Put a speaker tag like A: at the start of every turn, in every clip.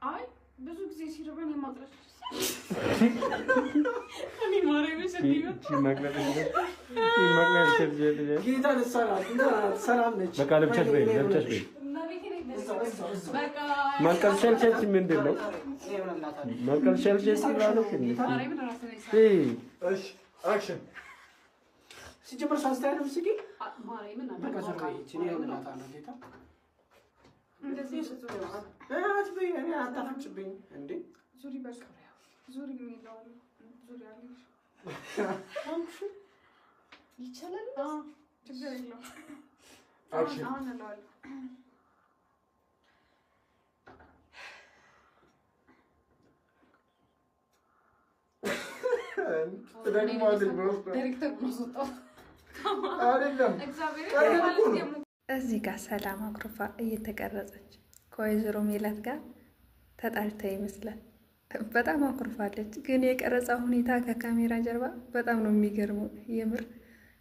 A: አይ ብዙ ጊዜ ሲርበን የማቅለሽ
B: ሰላም ነች።
C: በቃ ለብቻሽ በይ፣ ለብቻሽ በይ። ማንቀልሸልሸልሽ ምንድን ነው? ማንቀልሸልሸልሽ ማለት
D: action
B: ሲጀመር ሳስታይ ስቂ በቃ ዞር በይ። እኔ እሆንላታለሁ። ጌታ አትበይ፣ እኔ አታፍጭብኝ እንዴ።
A: ዙሪ በቃ ዙሪ የሚለው ዙሪ አለሽ
E: ይቻላል።
A: ችግር የለውም።
D: action
A: አሁን እለዋለሁ።
D: ትደግመዋለች በውስጥ
E: ዳይሬክተር ነው ያስወጣው።
D: አይደለም
A: እግዚአብሔር
D: ቀላል እኮ ነው።
F: እዚህ ጋር ሰላም አኩርፋ እየተቀረጸች ከወይዘሮ ሜላት ጋር ተጣልታ ይመስላል። በጣም አኩርፋለች። ግን የቀረጻ ሁኔታ ከካሜራ ጀርባ በጣም ነው የሚገርመው። የምር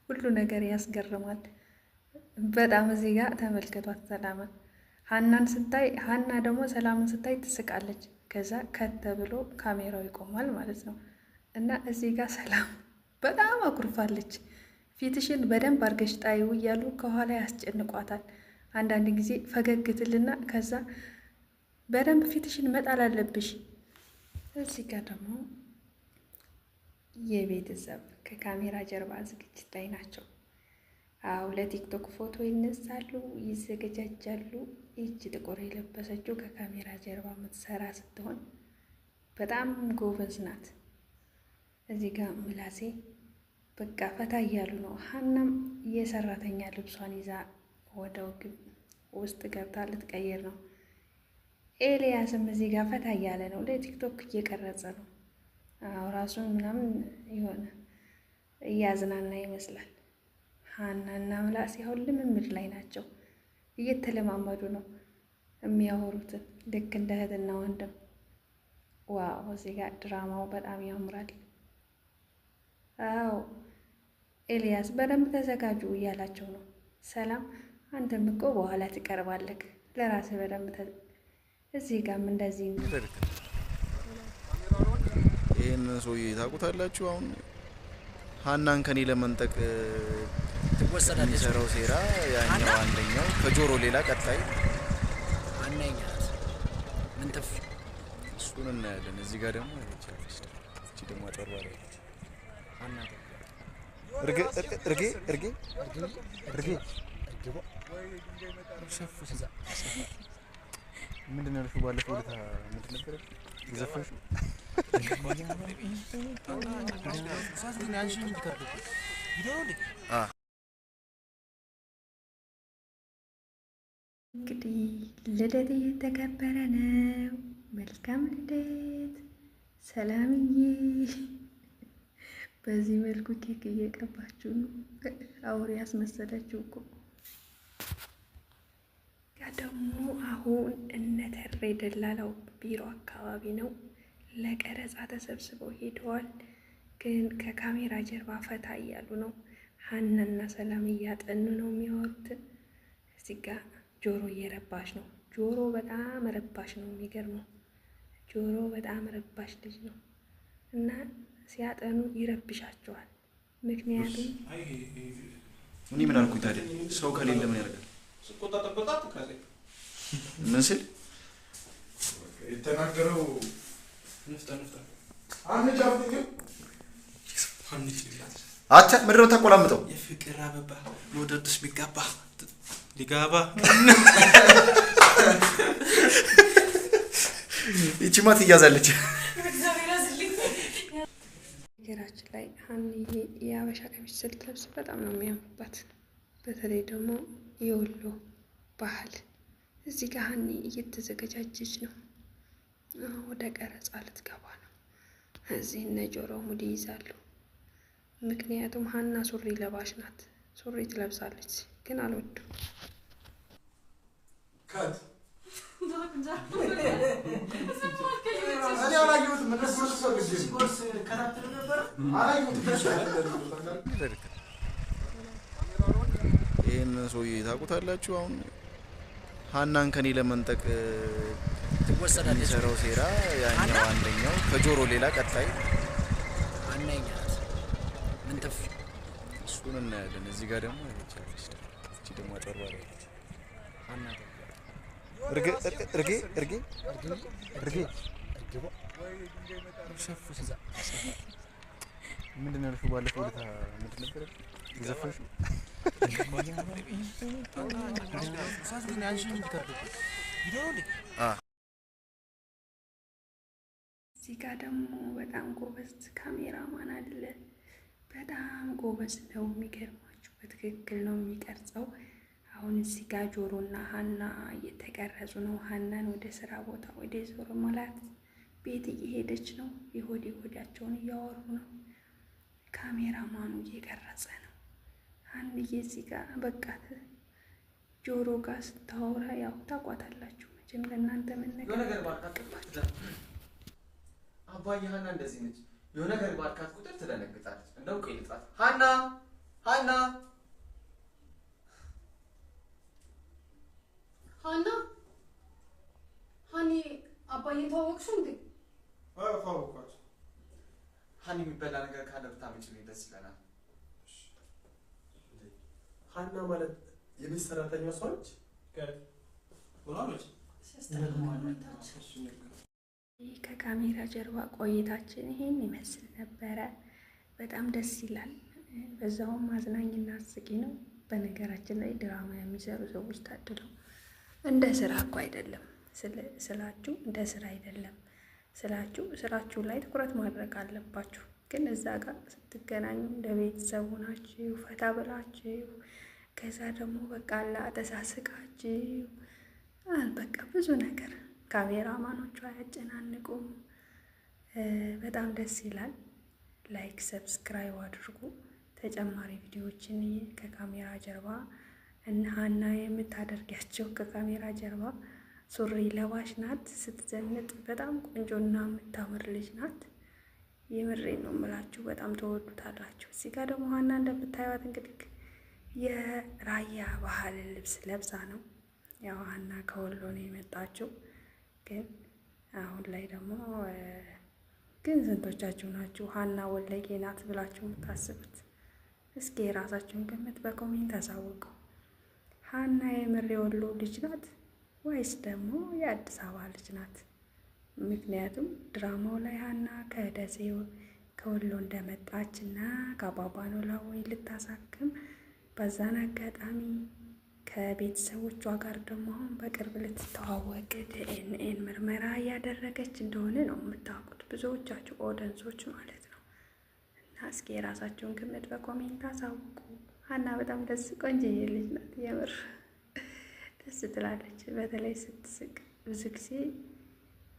F: ሁሉ ነገር ያስገርማል በጣም። እዚህ ጋር ተመልከቷት ሰላምን ሀናን ስታይ፣ ሀና ደግሞ ሰላምን ስታይ ትስቃለች። ከዛ ከተ ብሎ ካሜራው ይቆማል ማለት ነው። እና እዚህ ጋር ሰላም በጣም አኩርፋለች። ፊትሽን በደንብ አድርገሽ ጣይው እያሉ ከኋላ ያስጨንቋታል። አንዳንድ ጊዜ ፈገግ ትልና ከዛ በደንብ ፊትሽን መጣል አለብሽ። እዚህ ጋር ደግሞ የቤተሰብ ከካሜራ ጀርባ ዝግጅት ላይ ናቸው። አዎ ለቲክቶክ ፎቶ ይነሳሉ፣ ይዘገጃጃሉ። ይህች ጥቁር የለበሰችው ከካሜራ ጀርባ የምትሰራ ስትሆን በጣም ጎበዝ ናት። እዚህ ጋር ምላሴ በቃ ፈታ እያሉ ነው። ሀናም የሰራተኛ ልብሷን ይዛ ወደ ውስጥ ገብታ ልትቀይር ነው። ኤልያስም እዚህ ጋር ፈታ እያለ ነው፣ ለቲክቶክ እየቀረጸ ነው። አዎ ራሱን ምናምን የሆነ እያዝናና ይመስላል። ሀናና ምላሴ አሁን ልምምድ ላይ ናቸው፣ እየተለማመዱ ነው የሚያወሩትን ልክ እንደ እህትና ወንድም። wow እዚህ ጋር ድራማው በጣም ያምራል። አዎ ኤልያስ በደንብ ተዘጋጁ እያላቸው ነው። ሰላም አንተም እኮ በኋላ ትቀርባለህ፣ ለራስህ በደንብ እዚህ ጋርም እንደዚህ ነው።
G: ይህን ሰውዬ ታውቁታላችሁ። አሁን ሀናን ከኔ ለመንጠቅ
H: ትወሰዳለች።
G: የሚሰራው ሴራ ያኛው አንደኛው ከጆሮ ሌላ ቀጣይ
H: ሀና የእኛ ናት። ምንትፍ
G: እሱን እናያለን። እዚህ ጋር ደግሞ ይቻለች እቺ ደግሞ አጠር ባለች
H: ሀና
G: እርጌ እርጌ እርጌ እርጌ
H: እርግቧ ሰፉ ስዛ
G: ምንድን ነው ያልሽው? ባለፈው ዕለት ምንድን ነበር የዘፈንሽው?
F: እንግዲህ ልደት እየተከበረ ነው። መልካም ልደት ሰላምዬ። በዚህ መልኩ ኬክ እየቀባችሁ ነው። አውሬ ያስመሰለችው እኮ። ያ ደግሞ አሁን እነ ተሬ ደላላው ቢሮ አካባቢ ነው ለቀረጻ ተሰብስበው ሄደዋል። ግን ከካሜራ ጀርባ ፈታ እያሉ ነው። ሀናና ሰላም እያጠኑ ነው የሚያወሩትን። እዚህ ጋ ጆሮ እየረባሽ ነው። ጆሮ በጣም ረባሽ ነው። የሚገርመው ጆሮ በጣም ረባሽ ልጅ ነው እና ሲያጠኑ ይረብሻቸዋል። ምክንያቱም
G: እኔ ምን አልኩኝ ታዲያ? ሰው ከሌለ ምን ያደርጋል? ምን ስል
D: የተናገረው
G: አንተ ምንድን ነው የምታቆላምጠው?
I: የፍቅር አበባ መውደድስ ቢጋባ ሊጋባ
G: ይቺማ ትያዛለች።
F: ነገራችን ላይ ሀንዬ የሀበሻ ቀሚስ ስትለብስ በጣም ነው የሚያምርባት። በተለይ ደግሞ የወሎ ባህል። እዚህ ጋር ሀኒ እየተዘገጃጀች ነው፣ ወደ ቀረጻ ልትገባ ነው። እዚህ እነ ጆሮ ሙድ ይይዛሉ። ምክንያቱም ሀና ሱሪ ለባሽ ናት፣ ሱሪ ትለብሳለች፣ ግን አልወዱም።
D: cut እኔ አላየሁትም። እነሱ ፈልጌ ነው።
B: ሲጎርስ ከታተሉ ነበረ።
D: አላየሁትም።
G: ይህን ሰውዬ ታውቁታላችሁ። አሁን ሀናን ከኔ ለመንጠቅ
H: ትወሰዳለች።
G: የሚሰራው ሴራ ያኛው አንደኛው ከጆሮ ሌላ ቀጣይ
H: ሀና የኛ ናት። ምን ተፍ
G: እሱን እናያለን። እዚህ ጋር ደግሞ ይቻለች እቺ ደግሞ አጠር ባለች
H: ሀና
G: እርጌ እርጌ እርጌ እርጌ
H: እርግቧ
G: ምንድን ነው ያልሽው? ባለፈው ዕለት ምንድን ነበር የዘፈንሽው?
F: እዚህ ጋር ደግሞ በጣም ጎበዝ ካሜራማን አለ። በጣም ጎበዝ ነው። የሚገርማችሁ በትክክል ነው የሚቀርጸው። አሁን እዚህ ጋር ጆሮና ሀና እየተቀረጹ ነው። ሀናን ወደ ስራ ቦታ ወደ ዞሮ መላት ቤት እየሄደች ነው። የሆድ የሆዳቸውን እያወሩ ነው። ካሜራማኑ እየቀረጸ ነው። ሀንዬ እዚህ ጋር በቃ ጆሮ ጋር ስታወራ ያው ታቋታላችሁ መቼም ለእናንተ መነገር
J: የሆነ ነገር ባልካት አባዬ ሀና እንደዚህ ነች። የሆነ ነገር ባልካት ቁጥር ትደነግጣለች። እንደውም ቆይ ልጥራት። ሀና ሀና
E: ሀና ሀኒ አባዬን ተዋወቅሽው እንዴ?
D: አዎ ተዋወቅኳት።
J: ሀኒ የሚበላ ነገር ካለ ብታመጪልኝ ደስ ይለናል።
K: ሀና ማለት የቤት ሰራተኛ እሷ ነች?
I: ሆናለች።
F: ይህ ከካሜራ ጀርባ ቆይታችን ይሄን ይመስል ነበረ። በጣም ደስ ይላል። በዛውም አዝናኝና አስቂ ነው። በነገራችን ላይ ድራማ የሚሰሩ ሰዎች ታድለው እንደ ስራ እኮ አይደለም ስላችሁ፣ እንደ ስራ አይደለም ስላችሁ፣ ስራችሁ ላይ ትኩረት ማድረግ አለባችሁ። ግን እዛ ጋር ስትገናኙ እንደ ቤተሰቡ ናችሁ፣ ፈታ ብላችሁ፣ ከዛ ደግሞ በቃ ተሳስቃችሁ በቃ ብዙ ነገር ካሜራማኖቹ አያጨናንቁም። በጣም ደስ ይላል። like subscribe አድርጉ። ተጨማሪ ቪዲዮዎችን ከካሜራ ጀርባ እና ሀና የምታደርጋቸው ከካሜራ ጀርባ ሱሪ ለባሽ ናት። ስትዘንጥ በጣም ቆንጆና የምታምር ልጅ ናት። የምሬ ነው የምላችሁ፣ በጣም ተወዱታላችሁ። እዚህ ጋር ደግሞ ሀና እንደምታዩት እንግዲህ የራያ ባህል ልብስ ለብሳ ነው። ያው ሀና ከወሎ ነው የመጣችው፣ ግን አሁን ላይ ደግሞ ግን ስንቶቻችሁ ናችሁ ሀና ወለጌ ናት ብላችሁ የምታስቡት? እስኪ የራሳችሁን ግምት በ comment አሳውቁ። ሀና የምር የወሎ ልጅ ናት ወይስ ደግሞ የአዲስ አበባ ልጅ ናት? ምክንያቱም ድራማው ላይ ሀና ከደሴ ከወሎ እንደመጣች እና ከአባባ ኖላዊ ልታሳክም በዛን አጋጣሚ ከቤተሰቦቿ ጋር ደግሞ አሁን በቅርብ ልትተዋወቅ ዲኤንኤን ምርመራ እያደረገች እንደሆነ ነው የምታውቁት ብዙዎቻችሁ audience ኦች ማለት ነው። እና እስኪ የራሳችሁን ግምት በ comment አሳውቁ። ሀና በጣም ደስ ቆንጅዬ ልጅ ናት። የምር ደስ ትላለች። በተለይ ስትስቅ ብዙ ጊዜ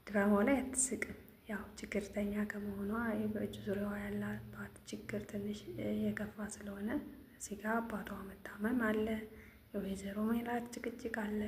F: ድራማው ላይ አትስቅም። ያው ችግርተኛ ከመሆኗ በእጅ ዙሪያዋ ያለባት ችግር ትንሽ የከፋ ስለሆነ እዚህ ጋ አባቷ መታመም አለ፣ የወይዘሮ ሜላት ጭቅጭቅ አለ።